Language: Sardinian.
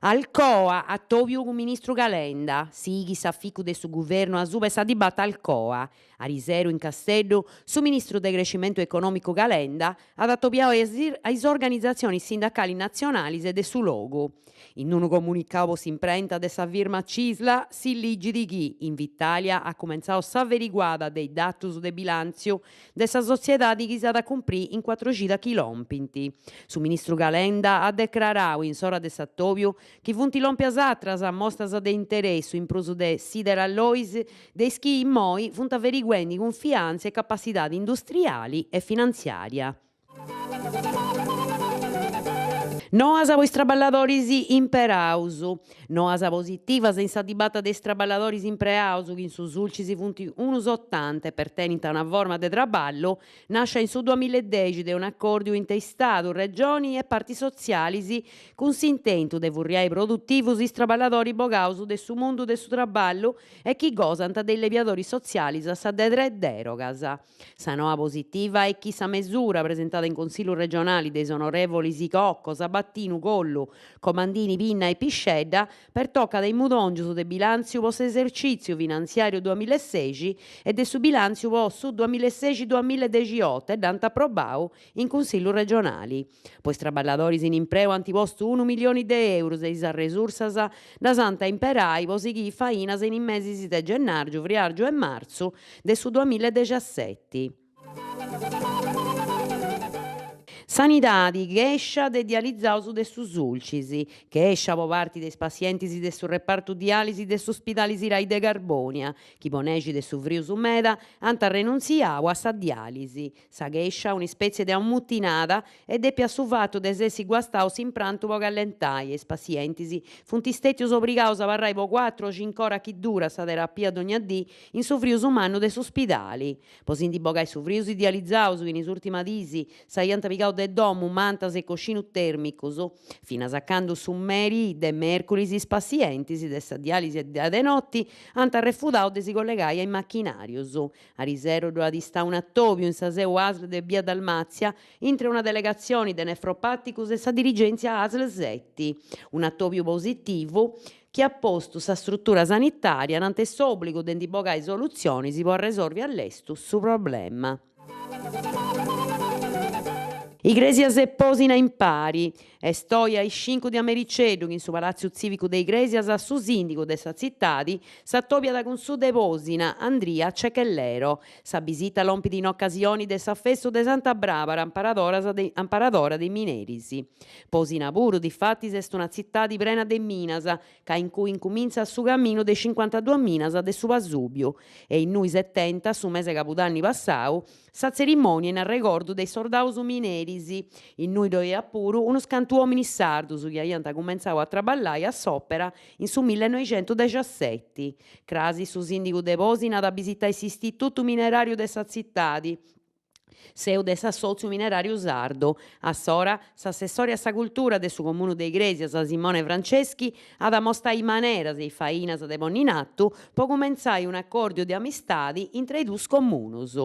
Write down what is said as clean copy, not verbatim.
Alcoa, atobiu cun ministru Calenda, sighit s'aficu de su guvernu asuba 'e sa dibata Alcoa. Ariseru in Casteddu, su ministru de Crescimentu Econòmicu Calenda at atobiau a is organizatzionis sindacalis natzionalis e de su logu. In unu comunicau po s'imprenta de sa firma Cisl si ligit chi Invitalia at cumentzau s'averiguada de is datus de bilàntziu de sa sotziedadi chi s'at a cumprì in cuatru cidas chi lompint. Su ministru Calenda at decrarau in s'ora de s'atobiu chi funt lompias atras mostras de interessu in prus de Sideralloys de is chi immoi funt averiguendi cunfiàntzia e capassidadi industriali e finantziària. Noas po is traballadoris imperaus. Noas positivas in sa dibata de is traballadoris impreaus chi in su Sulcis funt unus otanta e pertenint a una forma de traballu nàscia in su duamilla e dexi de un'acòrdiu intre Istadu, Regioni e partis sotzialis cun s'intentu de furriai produtivus is traballadoris bogaus de su mundu de su traballu e chi gosant de illebiadoris sotzialis a sa de tres dèrogas. Sa noa positiva est chi sa mesura presentada in Consillu regionali de is onorevolis Cocco, Sabatinu, Collu, Comandini, Pinna e Piscedda pertocat is mudòngius de bilàntziu po s'esercìtziu finantziàriu duamillaesexi e de su bilàntziu po su duamillaesexi duamillaedexioto e dd'ant aprobau in Cunsillu regionali. Po is traballadoris in impreu ant postu unu milioni de eurus e is arresursas ddas ant a imperai po sighiri fainas in is mesis de gennàrgiu, friàrgiu e martzu de su duamillaedexaseti. Sanidadi, chèscia de dializaus de su Sulcis, chèscia po parti de is passientis de su repartu diàlisi de s'uspidali Sirai de Carbònia, chi po nexi de su frius meda ant arrenuntziau a sa diàlisi. Sa chèscia, un'ispètzie de ammutinada, est dèpia a su fatu de s'essi guastau s'imprantu po callentai e is passientis funt stètius obrigaus a abarrai po cuatru o cinc'oras chi durat sa terapia dogna dì in su frius mannu de s'uspidali. Po si ndi bogai su frius is dializaus chi in is ùrtimas diis s'aiant pigau de domu mantas e coscinus tèrmicus, finas a candu su merì de mèrcuris is passientis de sa diàlisi de noti ant arrefudau de si collegai a is machinàrius. Ariseru ddu at istau un'atòbiu in sa seu Asl de bia Dalmàtzia intre una delegatzioni de nefropàticus e sa dirigèntzia Asl seti. Un'atòbiu positivu chi at postu sa strutura sanitària anante s'òbligu de ndi bogai solutzionis po arresorvi a lestu su problema. Igrèsias e Posina impari. Est oi a is cincu de a mericeddu chi in su Palàtziu Tzìvicu de Igrèsias su sìndigu de sa tzitadi s'atòbiat cun su de Posina, Andria Cecchellero. Sa bisita lompit in ocasioni de s'afestu de Santa Bràbara, amparadora de is mineris. Posina puru, difatis, est una tzitadi prena de minas, ca in cui incumintzat su caminu de is cincuantaduas minas de su Pasùbiu e innui s'est tenta, su mese cabudanni passau, Sa tzerimònia in arregordu de is sordaus mineris, innui ddoi iat puru unus cantu òminis sardus chi aiant cumentzau a traballai a s'òpera in su millenoixentudexaseti. Crasi su sìndigu de Posina at a bisitai s'Istitutu Mineràriu de sa tzitadi, seu de s'Assòtziu Mineràriu Sardu. A s'ora, s'assessori a sa cultura de su Comunu de Igrèsias, Simone Franceschi, at a mostai is maneras e is fainas de ponni in atu po cumentzai un'acòrdiu de amistadi intre is duus comunus.